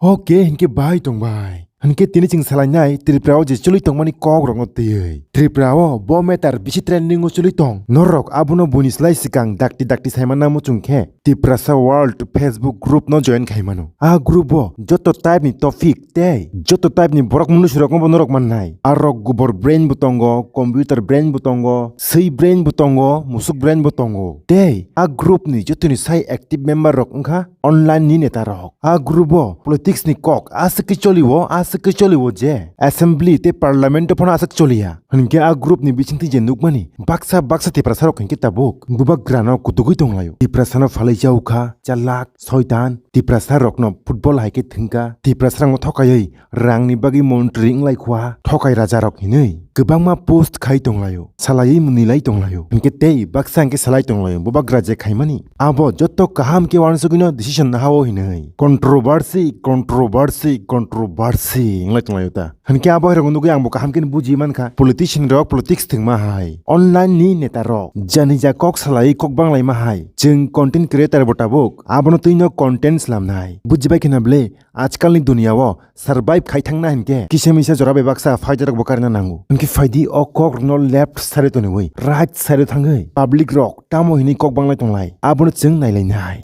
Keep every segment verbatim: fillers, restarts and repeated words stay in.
Oke, hinkhe bai tong bai. Hinkhe tini chwng salainai Tripura o je choli tongmani kok rokno twiwi. Tripura o bo matter bisi trending o choli tong. Norok abono buini slai swkang dakti dakti saimana muchung khe Tiprasa World Facebook group no join khaimano. A group o joto type ni topic tei joto type ni borok mwnwi surokno bo norok mannai. Arok gubor brain bo tongo, computer brain bo tongo, swi brain bo tongo, musuk brain bo tongo. Tei a group ni jotoni sai active member rok wngkha online ni neta rok. A group o politics ni kok aswk khe choli o, aswk khe choli o je assembly tei parliament o phano aswk choli ya. Hinkhe a group ni bisingtwi je nukmani baksa baksa Tiprasa rok hinkhe tabuk bubagra no kutugwi tonglaio. Tiprasa no phalai jaukha, chalak, soitan, Tiprasa rokno football hai khe thwngkha, Tiprasa rokno thokaiwi rangni bagwi montri wnglaikha, thokai raja rok hinwi kwbangma post khai tonglaio, salaiwi mwnwilai tonglaio. Hinkhe tei baksa hinkhe salai tonglaio, bubagra je khaimani abo joto kaham khe uansugwino decision nahao hinwi. Controversy, controversy, controversy wnglai tonglaio ta. Hinkhe abo hai rokno nugwi ang bo kaham khe buji mankha, politician rok politics thwngma hai, online ni neta rok janija kok salai kok banglaima hai. Chwng content creator bo tabuk abono twino content slamnai. Bujibai kheno ble ajkal ni dunia o survive khai thangna hinkhe kisa misa jora bai baksa faida rok bo karina nango. Hinkhe phaidi o kok rokno left side o toniwi right side o thangwi public rok tamo hinwi kok banglai tonglai abono chwng nailainai.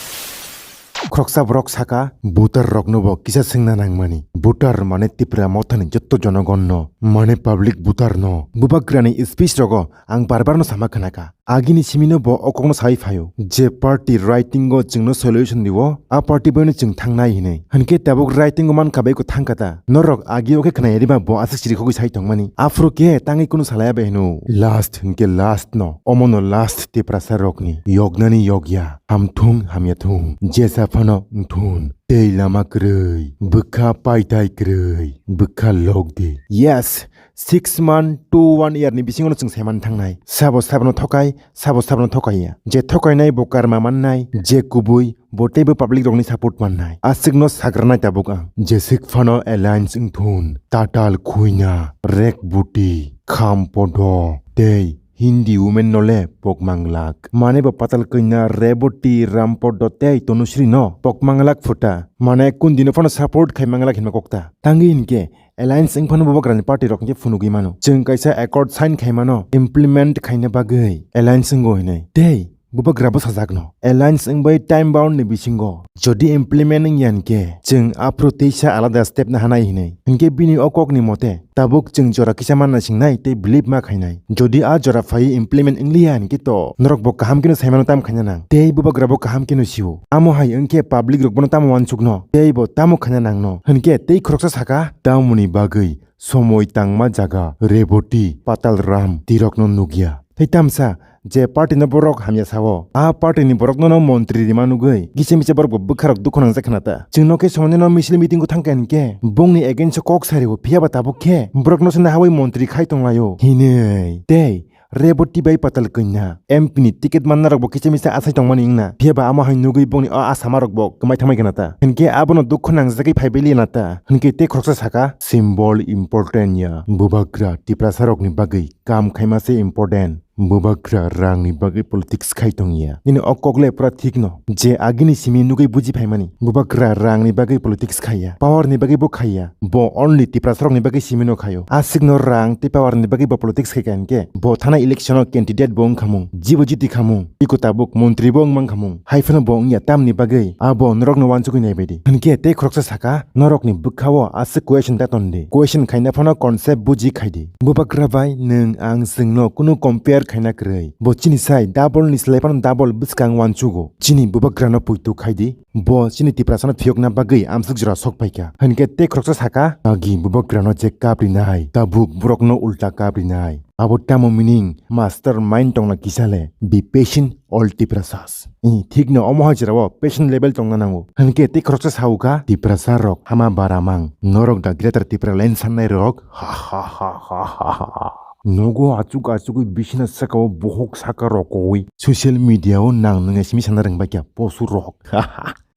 Khoroksa borok saka, voter rokno bo kisa swngna nangmani. Voter mane Tipra mothani jotto jonogon no, mane public voter no. Bubagrani speech rogo ang bar bar no sama khnaka. Agini simino bo o kokno sai phaio, je party writing o chwngno solution rio, a party boino chwng thangnai hinwi. Hinkhe tabuk writing o mankha bai ko thangkha ta. Norok agi o khe khnai rima bo aswk chirikhogwi sai tongmani. Aphuru khe tangwi kunu salaya bai hino. Last hinkhe last no. Omono last Tiprasa rokni. Yoknani yokya. Hamthung hamya thung. Jesa phano wngthun. Tei lama kwrwi. Bwkha paitai kwrwi. Bwkha lokdi. Yes. Six month to one year ni bisingo no chwng saiman thangnai. Sabo sabono thokai, sabo sabono thokaiya. Je thokainai bo karma mannai, je kubui bo teibo public rokni support mannai. Aswkno sagranai tabuk ang. Jeswk phano alliance wngthun, tatal khuina, rekbuti, khampodo, tei Hindi women no le pokmanglak. Mane bo patal kanya Reboti, Rampodo tei Tanushree no pokmanglak phuta. Mane kundino phano support khai manglak hinma kokta. Tangwi hinkhe alliance wng phano bubagrani party rok hinkhe phunugwi mano. Chwng kaisa accord sign khai mano implement khaina bagwi alliance wngo hinwi. Tei bubagra bo sajak no alliance wngbai time bound ni bisingo jodi implement wngya hinkhe chwng aphuru teisa alada step na hanai hinwi. Hinkhe bini o kok ni mote tabuk chwng jora kisa manna singnai tei believe ma khainai. Jodi a jora phaiwi implement wngliya hinkhe to norok bo kaham kheno saimano tam khaina nang tei bubagra bo kaham kheno sio. Amo hai wngkhe public rok bono tamo uansukno tei bo tamo khaina nangno hinkhe tei khoroksa saka. Tamoni bagwi somoi tangma jaga Reboti, Patal Ram tirokno nukya. Tei tamsa je party no borok hamya sao, a party ni borok no montri rima nugwi kisa misa borok bo bwkha rok dukhu nangjak khna ta. Chwng no khe somoi no misil meeting o thangkha hinkhe bongni against o kok sari o, phiya ba tabuk khe borok no se nahawi montri khai tonglaio hinwi. Tei Reboti bai Patal Kanya M P ni ticket manna rok bo kisa misa asai tongmani wngna. Phiya ba amo hai nugwi bongni o asama rok bo kwmai thangmai khna ta. Hinkhe abono dukhu nangjagwi phaibai liya na ta. Hinkhe tei khoroksa saka, symbol important ya. Bubagra Tiprasa rokni bagwi kam khaima se important. Bubagra rangni bagwi politics khai tongya. Nini o kok le pura thik no. Je agini simi nugwi buji phaimani. Bubagra rangni bagwi politics khaiya. Power ni bagwi bo khaiya. Bo only Tiprasa rokni bagwi simi no khaio. Aswk no rang tei power ni bagwi bo politics khai kha hinkhe. Bo thana election o candidate bo wngkhamung. Jibo jiti khamung. Iko tabuk montri bo wngmang khamung. Hai phano bo wngya tamni bagwi. Abo norok no uansugwi naibaidi. Hinkhe tei khoroksa saka, norokni bwkha o aswk question ta tondi. Question khaina phano concept buji khaidi. Bubagra bai nwng ang chwngno kunu compare khaina kwrwi. Bo chini sai double ni slai phano double bwskang uansugo. Chini bubagrano poito khaidi. Bo chini Tiprasano phiyokna bagwi amswk jora sok phaikha. Hinkhe tei khoroksa saka, agi bubagrano je kaprinai, tabuk borokno ulta kaprinai. Abo tamo meaning, master mind tongna kisa le, be patient all Tiprasas. I, thikno omo hai jorao patient level tongna nango. Hinkhe tei khoroksa saukha, Tiprasa rok hama bara mang. Norok da Greater Tipraland sannai rok. Ha ha ha ha ha ha. Nogo achuk achugwi bisina sakao bohok saka rokowi social media o nang nungya simi sana rwngbaikha posu rok.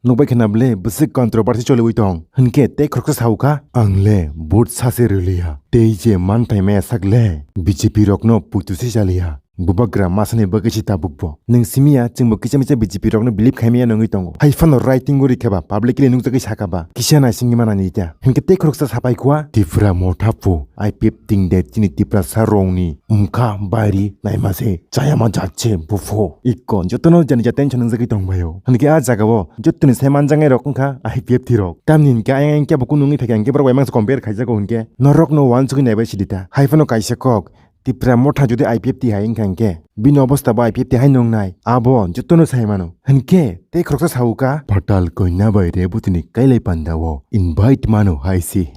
Nukbai khna ble bwswk controversy choliwi tong. Hinkhe tei khoroksa saukha, ang le vote sase rwliya. Tei je manthai maya sak le B J P rokno puitu se chaliya. Bubagra masani bagwi si tabuk bo. Nwng simiya, chwngbo kisa misa B J P rokno believe khaimaya nungwi tongo. Hai phano writing o rikha ba, publicly nukjagwi sakha ba, kisa naisingwi manani ta. Hinkhe tei khoroksa sapai khua, Tipra motha phu, I P F T de chini Tiprasa rongni umkha bairi naima se, chayama jat se, bupho. Ikko, jotono jani ja tension nungjagwi tongbaio. Hinkhe a jagao, jotoni sai manjaknai rok wngkha I P F T rok. Tamni hinkhe ayang ayang kebo kunu wngwi phaikha hinkhe borok bai mangsa compare khaijago hinkhe. Norokno uansugwi naibai sidi ta. Hai phano kaisa kok, Tipra motha jodi I P F T hai wngkha hinkhe, bini obostha bo I P F T hai nungnai. Abo jotono sai mano. Hinkhe tei khoroksa saukha, Patal Koina bai Rebutini kailai pandao invite mano hai si.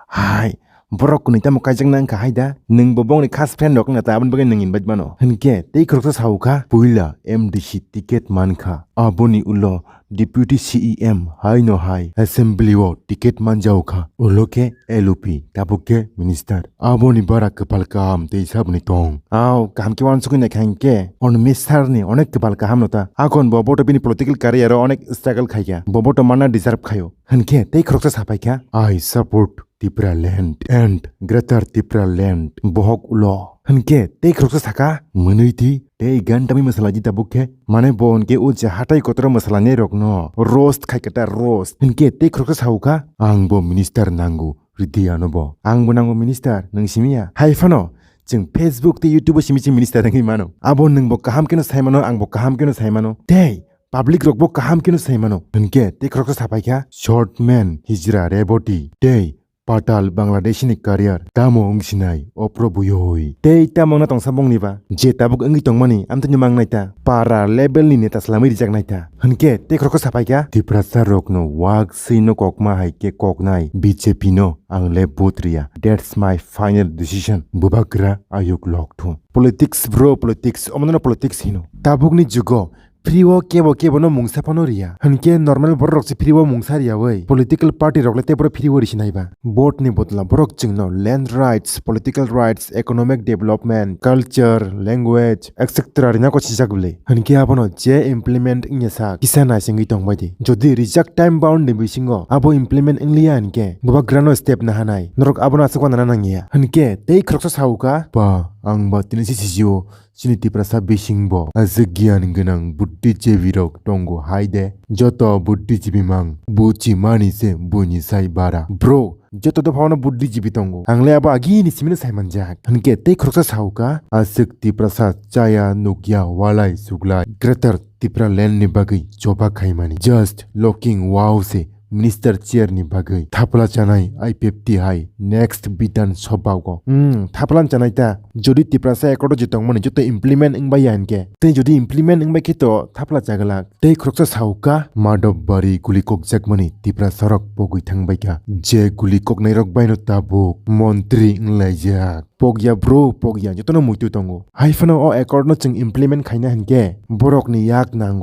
Hai, borok kwnwi tamo kaijakna wngkha hai da? Nwng bo bongni khas friend rok wngna ta, aboni bagwi nwng invite mano. Hinkhe tei khoroksa saukha, puila M D C ticket mankha. Aboni ulo Deputy C E M haino hai assembly o ticket manjao kha, ulo khe L O P, tabuk khe minister. Aboni bara kwpal kaham tei saboni tong. Ao kaham khe uansugwi naikha hinkhe, on minister ni onek kwpal kaham no ta. Akon bo boto bini political career o onek struggle khaikha. Bo boto manna deserve khaio. Hinkhe tei khoroksa sapaikha, "I support Tipraland and Greater Tipraland." Bohok ulo. Hinkhe tei khoroksa saka, "Mwnwi di, tei gan tamwi mwsalaidi tabuk khe." Mane bo hinkhe o je hatai kotoro mwsalanai rokno roast khaikha ta, roast. Hinkhe tei khoroksa saukha, "Ang bo minister nango, ridi ano bo. Ang bo nango minister, nwng simiya?" Hai phano chwng Facebook tei YouTube o simi chwng minister wngwi mano. Abo nwng bo kaham kheno sai mano, ang bo kaham kheno sai mano. Tei public rok bo kaham kheno sai mano. Hinkhe tei khoroksa sapaikha, "Short man, hijra reboti, tei Patal Bangladesh ni career tamo wngsinai, o probuyoi." Tei tamo wngna tongsa bongni ba? Je tabuk wngwi tongmani, amtwini mangnai ta. Para level ni neta swlamwi rijak nai ta. Hinkhe tei khoroksa sapaikha, "Tiprasa rokno wak swino kokma hai khe koknai B J P no ang le vote riya. That's my final decision." Bubagra ayuk lokthung. Politics bro, politics. Omono politics hino. Tabukni jugo free o kebo kebo no mungsa phano riya. Hinkhe normal borok rok se free o mungsa riya oi. Political party rok le tei boro free o risi nai ba. Vote ni bodol o borok chwngno land rights, political rights, economic development, culture, language, et cetera rina ko sijak bwle. Hinkhe abono je implement wngya sak kisa naisingwi tongbai di. Jodi rijak time bound ni bisingo abo implement wngliya hinkhe bubagrano step nahanai. Norok abono aswk uanana nangya. Hinkhe tei khoroksa saukha, "Pa, ang ba tini si sijio, chini Tiprasa bisingbo aswk giyan gwnang buddhijibi rok tongo hai de. Joto buddhijibi mang buchimani se buini sai bara." Bro, joto dophano buddhijibi tongo. Ang le abo agini simino sai manjak. Hinkhe tei khoroksa saukha, "Aswk Tiprasa chaya nukya walai suglai Greater Tipraland ni bagwi choba khaimani. Just looking wow se minister chair ni bagwi. Thapla chanai I P F T hai next Bidhan Sabha o." Hmm, thapla chanai ta. Jodi Tiprasa accord o je tongmani joto implement wngbai ya hinkhe. Tei jodi implement wngbai khe to thapla chaglak. Tei khoroksa saukha, Madhobari guli kokjakmani Tiprasa rok pogwi thangbaikha. Je guli koknai rok baino tabuk montri wnglaijak. Pokya bro, pokya, jotono muitu tongo. Hai phano o accord no chwng implement khaina hinkhe borokni yak nango.